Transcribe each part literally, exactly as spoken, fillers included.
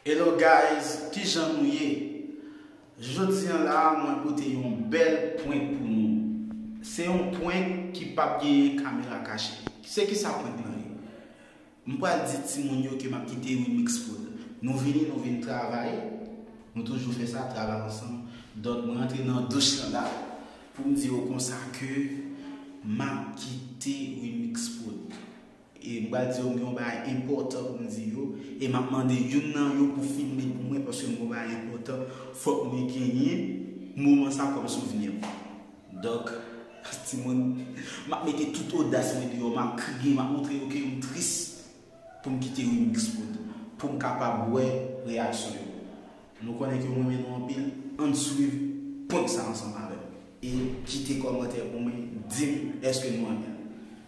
Hello guys, kijan nou ye? Jodi an la, mwen pote yon bèl prank pou nou. Se yon prank ki p ap genyen kamera kache. Se kisa prank lan ye? M pral di timoun yo ke m ap kite Remix Prod. Nou vini, nou vin travay. Nou toujou fè sa, travay ansanm. Donk, mwen rantre nan douch lan la pou m di yo konsa ke m ap kite Remix Prod. E m pral di yo m gen yon bagay enpòtan pou m di yo. E m ap mande youn nan yo pou filme pou mwen, paske m gen yon bagay enpòtan. Fòk mwen genyen moman sa kòm souvni. Donk, timoun, m ap mete tout odas mwen deyò, m ap kriye, m ap montre yo ke m tris pou m kite Remix Prod, pou m kapab wè reyaksyon yo. Nou konnen ke m renmen nou anpil, ann swiv prank sa ansanm avè m. E kite kòmantè pou mwen, di m èske nou renmen l.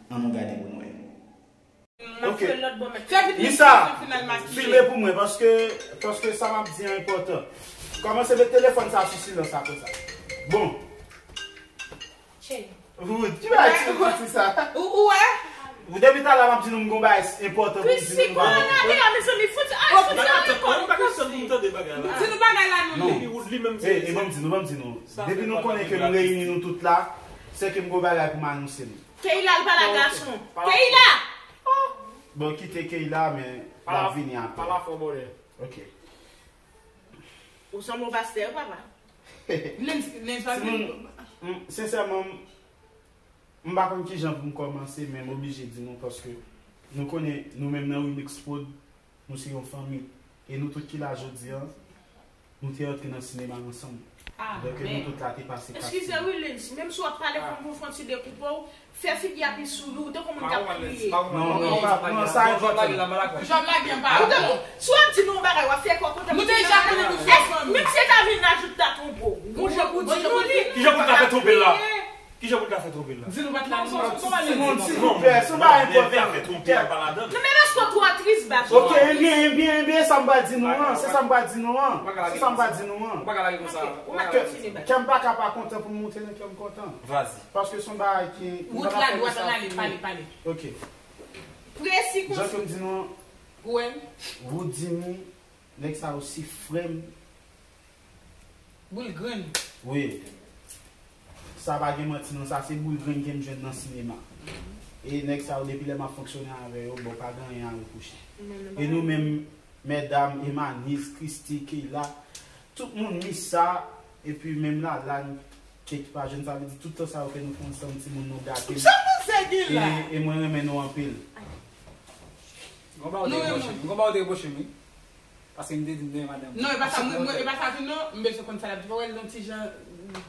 Ann nou gade pou nou wè. Ok. Misa, filme pou mwen, paske, paske sa m ap di an enpòtan. Kòmanse met telefòn sa sou silans apre sa. Bon. Wood, ki bagay ti piti sa? Ou wè? Depi talè m ap di nou m gon bagay enpòtan pou m di nou. Kristy, kòrona deyò, mezanmi, fouti, ay, fouti, ay, fouti. Di nou bagay la, non. Depi Wood li menm se. E ban m di nou, ban m di nou. Depi nou konnen ke nou reyini nou tout la, se ke m gon bagay pou m anonse nou. Keyla, l pale ak gason. Keyla! Bon, kite Keyla, men l ap vini apre. Pale fò, bòdè. Ok. Ou sanble yon pastè, papa. Timoun, m, sensèman, m, m pa konn kijan pou m kòmanse, men m oblije di nou, paske nou konnen, nou menm nan Remix Prod, nou se yon fanmi. E nou tout ki la jodi a, nou te antre nan sinema ansanm. Donk, nou tout la te pase kat. Eskize wi, Lens, menm si w ap pale pou m fè yon ti dekoupe w, fè figi a pi souri, ou tankou moun k ap kriye. Non, non, non, sa enpòtan. Jòb la gen pa. Ou tankou, si w ap di nou yon bagay, w ap fè kò kontan. Nou deja konnen nou se fanmi. Menm si e ta vin ajoute ta twonpe w, gon jan pou di nou li. Kijan pou ta fè twonpe l la? Kijan pou ta fè twonpe l la? Di nou pa t la, non, non, non, non, silvouplè, se yon bagay enpòtan. Non, men paske w twò tris, baz. Ok, ebyen, ebyen, ebyen, sa m pral di nou an, se sa m pral di nou an, se sa m pral di nou an. Ou pa ka lage konsa. Ou pa ka lage konsa. Kè m pa ka pa kontan pou m montre nou kè m kontan. Vas-y. Paske se yon bagay ki, m pa ta fè konsa. Wood la dwat, ann ale, pale, pale. Ok. Presi konsa. Jan ke m di nou an, Wood di nou, nèg sa yo se frè m. Boul grenn. Wi. Sa pa gen manti non, sa se boul grenn ke m jwenn nan sinema. E nèg sa yo, depi lè m ap fonksyone avè yo, bon, pa gen anyen a repwoche. E nou menm, medam, Emanis, Christy, Keyla, tout moun, Misa, epi menm Lalane, ke ki pa jwenn, sa vle di tout tan sa yo ke nou fè ansanm, timoun, nou gate m. Sa panse gen la? E, e mwen renmen nou anpil. Gon bagay ou te repwoche m, gon bagay ou te repwoche m, wi. Paske m te di m renmen madanm mwen. Non, e pa sa, mwen, mwen, e pa sa tou non, m bezwen konn sa l ap di. Pa wè l yon ti jan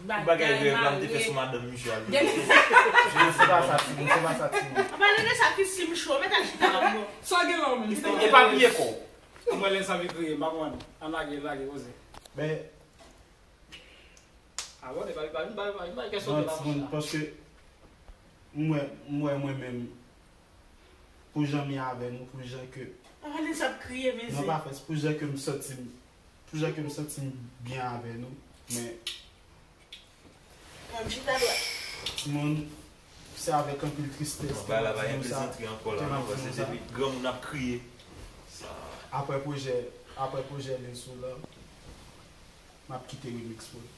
bagay rèv la m te fè sou madanm misye a. Se pa sa, timoun, se pa sa, timoun. An palan de sa, Christy m cho, mete l chita la bò. Sa w gen la w menm? Epapiye kò w. Mwen lè sa vin kriye, m pa konprann. Ann lage, lage, poze. Ben, A bon, e pa, e pa, e pa, e pa, e pa kesyon de la, monchè. Paske m wè, m wè mwen menm, pou jan m ye avè nou, pou jan ke. Papa Lens ap kriye, mezanmi. Non, pa fè, pou jan ke m santi m, pou jan ke m santi m byen avè nou, men. Mwen, m chita dwat. Timoun, se avèk anpil tristès ke m ap di nou sa, ke m ap di nou sa. Depi granmoun ap kriye. Apre pwojè, apre pwojè Lens ou la. M ap kite Remix Prod.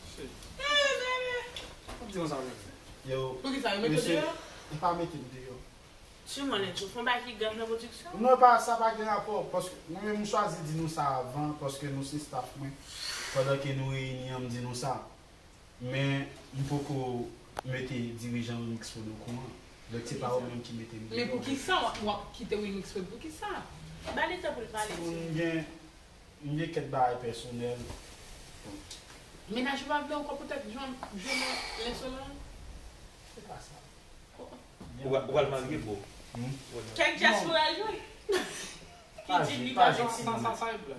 Shit. M ap di yon sa, men. Yo, poukisa yo mete w deyò? Yo pa mete m deyò. Timoun, Lens ou fè yon bagay ki grav nan pwodiksyon? Non, pa, sa pa gen rapò, paske mwen menm m chwazi di nou sa avan, paske nou se staff mwen. Pandan ke nou reyini an, m di nou sa. Men, m poko mete dirijan Remix Prod okouran. Donk, se pa yo menm ki mete m deyò. Men poukisa w ap, w ap kite Remix Prod? Poukisa? Ba li tan pou l pale. Timoun, m gen, m gen kèk bagay pèsonèl. Mennaj ou pa vle w ankò poutèt jwenn, jwenn Lens ou la? Se pa sa. Ou pral marye, bro? Kèk dyaspora l jwenn. Ki di li pa vle timoun.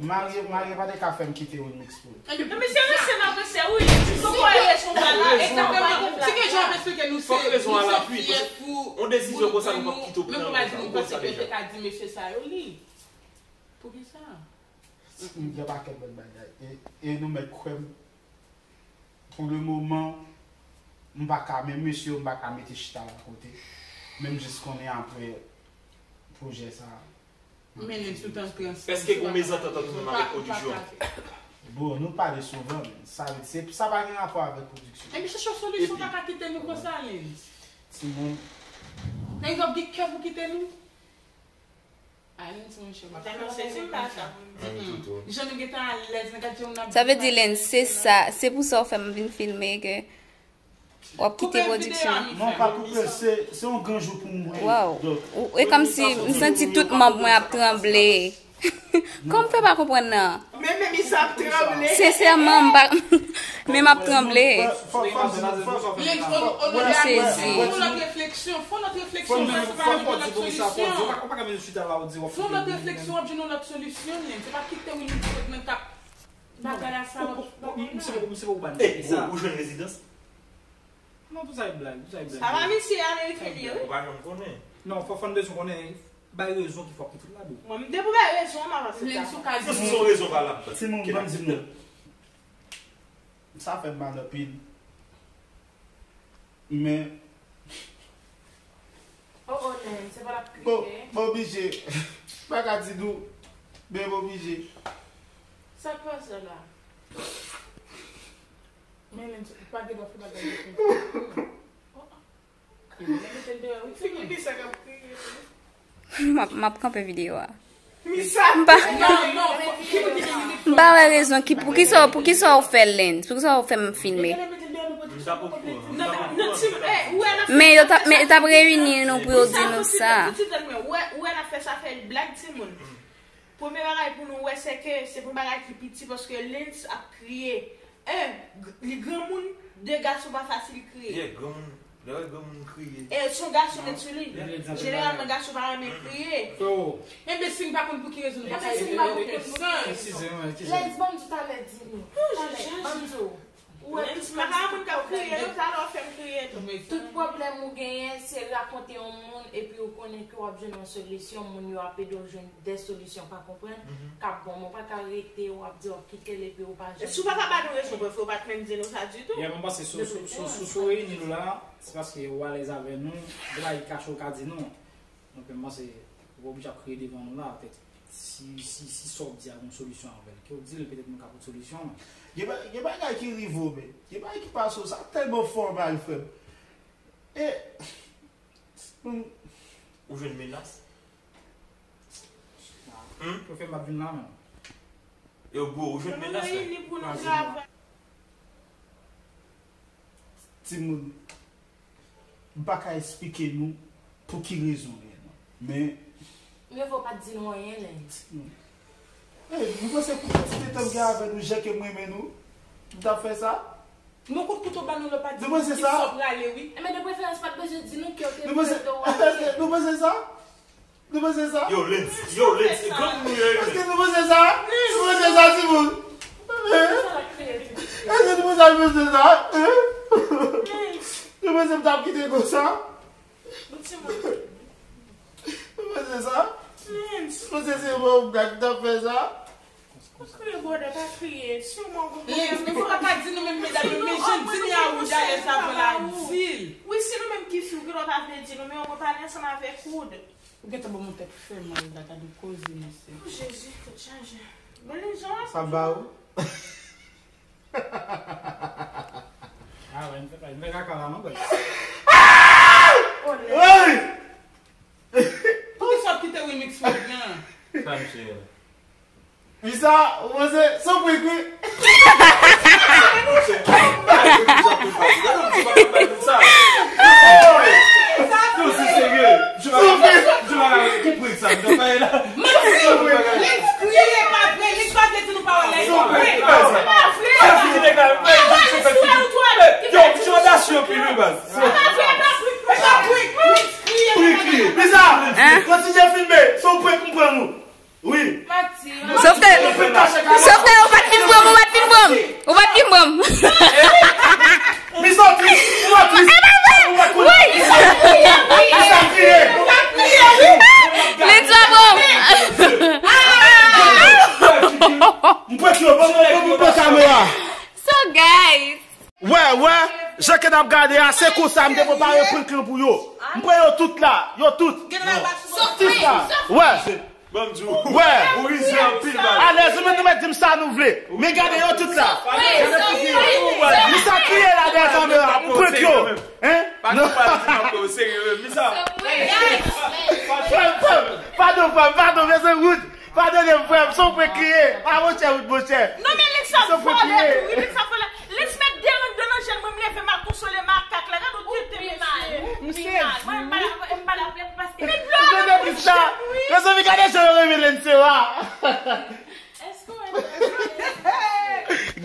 Marye, marye pa te ka fè m kite Remix Prod. Non, men se yon sè m ap sè, wi. Fòk wè rezon pa la. Egzakteman. Se ke jan ap eksplike nou se, nou se fyèf pou, pou nou, men pou pa di nou panse ke yo te ka di mesye sa yo li. Poukisa? M gen pakèt bèl bagay. E, e nou mèt kwè m. Pou le moman, m pa ka, men mesye yo, m pa ka mete chita bò kote. Men m jis konnen apre pwojè sa a, Men Lens, tout an trans. Èske gen mezantant ant nou menm avèk pwodiksyon? Bon, nou pale souvan, men sa vle di, se, sa pa gen rapò avèk pwodiksyon. Epi chèche yon solisyon, pa ka kite nou konsa, Lens. Timoun. Nèg yo ap gen kè pou kite nou. Alens, monchè, mwen tèlman sezi m pa sa pou m di. Jan nou gentan alèz nan gad jan n ap. Sa vle di, Lens, se sa, se pou sa w fè m vin filme ke w ap kite pwodiksyon. Non, pa koupe, se, se yon gran jou pou mwen. Waw. Ou, e kòmsi m santi tout manm mwen ap tranble. Kòman m fè pa konprann nan? Men, men, Misa ap tranble. Sensèman, m pa, men m ap tranble. Fò, fò, fò, fò, fò, Lens, o, o, o, Mwen sezi. Fè yon lòt refleksyon, fè yon lòt refleksyon, Lens, se pa yon lòt solisyon. Fè yon lòt refleksyon, w ap jwenn yon lòt solisyon, Lens. Se pa kite Willy Fred nan k ap bagay la sa, w ap bagay la. Misye poko, misye poko ban nou sa. Ou jwenn rezidans? Non, pou sa e blag, pou sa e blag. Sa pa misye ale rete li, wi. Ou pa janm konnen. Non, fò, fò n bezwen konnen, bay rezon ki fè w ap kite l la, bro. Mwen, m te pou bay rezon, m ap aksepte. Lens, ou ka di. Fò si se yon rezon valab. Timoun, ban m di nou. Sa fè m mal anpil. Men, Oh, oh, Lens, se pa l ap kriye. M oblije. M pa ka di nou, men m oblije. Sa k pase la? Men Lens, ou pa gen dwa fè bagay yo konsa. Oh, oh. Lens mete l deyò, wi. Figi Misa k ap kriye. M ap, m ap kanpe videyo a. Misa. M pa, m pa wè rezon ki, poukisa, poukisa w fè l, Lens? Poukisa w fè m filme? Men yo t ap, men yo t ap reyini nou pou yo di nou sa. Ou wè, ou wè n ap fè sa fè blag, timoun. Premye bagay pou nou wè, se ke se pou bagay ki piti, paske Lens ap kriye. En, g-, li granmoun, de, gason pa fasil kriye. Yeah, granmoun, lè w wè granmoun kriye. E se yon gason met sou li. Jeneralman, gason pa renmen kriye. Enben, si n pa konn pou ki rezon nou pa ka ede yo, okenn sans. Lens, ban m di talè, di nou. Talè, ban m di w. Ou wè, tout pa ka moun k ap kriye, non, talè w fè m kriye tou. Tout pwoblèm ou genyen, se rakonte yon moun, epi ou konnen ke w ap jwenn yon solisyon, moun yo ap ede w jwenn de solisyon, pa konprann, k ap bon, men w pa ka rete, w ap di w ap kite l, epi ou pa jwenn. Si w pa ka ba nou rezon, prefere w pa t menm di nou sa ditou. Yeah, mwen panse si, si, si, si, si w reyini nou la, se paske ou alèz avè nou, gen bagay ki kache ou ka di nou. Donk, mwen panse, ou pa oblije ap kriye devan nou la, petèt. Si, si, si sa w ap di a gen yon solisyon avè l, ke w di l, petèt nou ka pot solisyon an. Gen ba-, gen bagay ki rive w, men. Gen bagay ki pase w, sa tèlman fòmal, frè m. E, hmm. Ou jwenn menas? Hmm? Ou fè m ap vin la menm. Yo, bro, ou jwenn menas, frè? Timoun. M pa ka esplike nou pou ki rezon reyèlman. Men. Mye vo w pa t di nou anyen, Lens. Ey, nou panse pou kantite tan m gen avè nou, jan ke m renmen nou, m t ap fè sa? Nou kout kouto ba nou, lè w pa di nou ki sa w prale, wi. Enben, de preferans, pa t bezwen di nou ke w te prale. Nou panse sa? Nou panse sa? Yo, Lens, yo, Lens, e granmoun nou ye, yo. Èske nou panse sa? Nou panse sa, timoun? Hein? Èske nou panse, nou panse sa? Hein? Nou panse m t ap kite konsa? Nou panse sa? Nou panse se bon blag m t ap fè sa? Ou kriye, brother, pa kriye. Si w mò, ou Lens, men fò w pa di nou menm, medam yo, men jan di nou a wouj alèz avan la di l. Wi, si nou menm ki fi, ou gen dwa pa vle di nou, men w mwen pale ansanm avèk Wood. Ou gentan ban m yon tèt fè mal la, gade koze, mesye. O Jezi, tèt chaje. Men li jan ap. Sa ba ou? Ah, wè, m fè pa, m fè kaka la, non, bòy. Hey! Poukisa w ap kite remix mwen an? Sa, mesye. Misa, ou panse, se yon prank, wi. Yo, se serye. Ki prank sa? Lens kriye, pa vre. Lens pa vle di nou pawòl la. Se yon prank. Yo, misye odasye anpil, wi, baz. Lens kriye, pa vre. Misa, kontinye filme. Se yon prank m pran nou. Wi. Sòf ke, sòf ke ou pa t fin pran m, ou pa t fin pran m, ou pa t fin pran m. Misa, ou pa t fin, ou pa t fin. Wi. Misa, kriye. Lens pa pran m. M prank yo, ban m, ban m, ban m kamera. So, guys. Wè, wè, jan ke n ap gade a, se konsa m te prepare prank lan pou yo. M pran yo tout la, yo tout. Tout la. Wè. Ban m di w. Wè. Ou rize anpil, baz. Alèz, nou mèt di m sa nou vle. Men gade yo tout la. Misye kriye la dèyè kamera. M prank yo. Hein? Pa nou pa di m ap serye menm. Misye. Frè m, frè m. Padon, frè m. Padon, men se Wood. Padone m, frè m. Se yon prank li ye. A, monchè, Wood, monchè. Non, men Lex ap vòlè tou wi, Lex ap vòlè. Lex mèt de ran anndan nan jèn mwen, m leve m al konsole makak la. Gade yon tete mesye. Mwen m pa la, m pa la, paske. Met dlo nan bouch li wi. Mezanmi, gade jan yo renmen Lencera.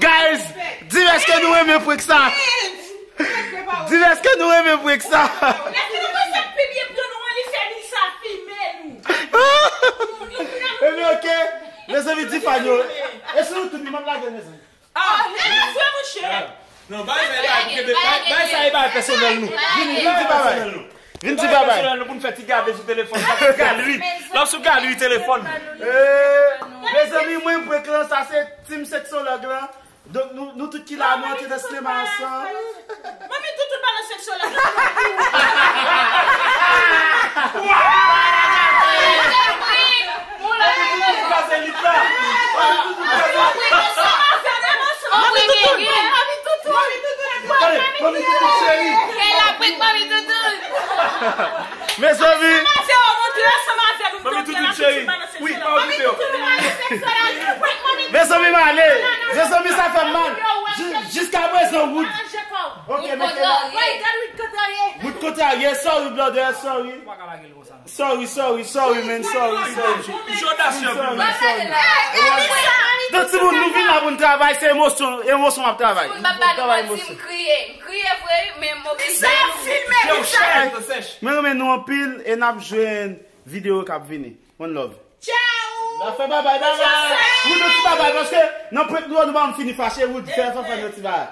Guys, di m èske nou renmen prank sa? Di m èske nou renmen prank sa? Lè fini konsa pi byen pran nou an, li fè Lisa filme nou. Ebyen, ok. Mezanmi, di fan yo. E si nou tout, m ap lage, mezanmi. Ah, lè vre, monchè. Non, bay sa e bay, bay, bay sa e bay pèsonèl nou. Vin, vin di babay. Vin di babay. Pèsonèl nou pou n fè ti gade sou telefòn. L ap sou galri. L ap sou galri telefòn. Eh, mezanmi, mwen prank lan, sa se team seksològ lan. Donk, nou, nou tout ki la, nou antre nan sinema ansanm. Manmi Toutou balans seksològ lan. Kraze lit la. Mezanmi. Manmi Toutou cheri. Wi, pa okipe yo. Mezanmi, m ale. Mezanmi, sa fè m mal. Jiskaprezan, Wood. Ok, mete la. Wood kontrarye. Sorry, brother. Sorry. Sorry, sorry, sorry, man. Sorry, sorry. Sorry, sorry. Donk, timoun, nou vin la pou n travay. Se emosyon, emosyon m ap travay. Travay emosyon. Kriye, m kriye vre, men m oblije. Mwen renmen nou anpil e n ap jwenn videyo k ap vini. One love. Ciao. N ap fè babay, babay. Wood, yon ti babay, paske nan prank nou, nou pa fini fache, Wood. Fè, fè, fè yon ti babay.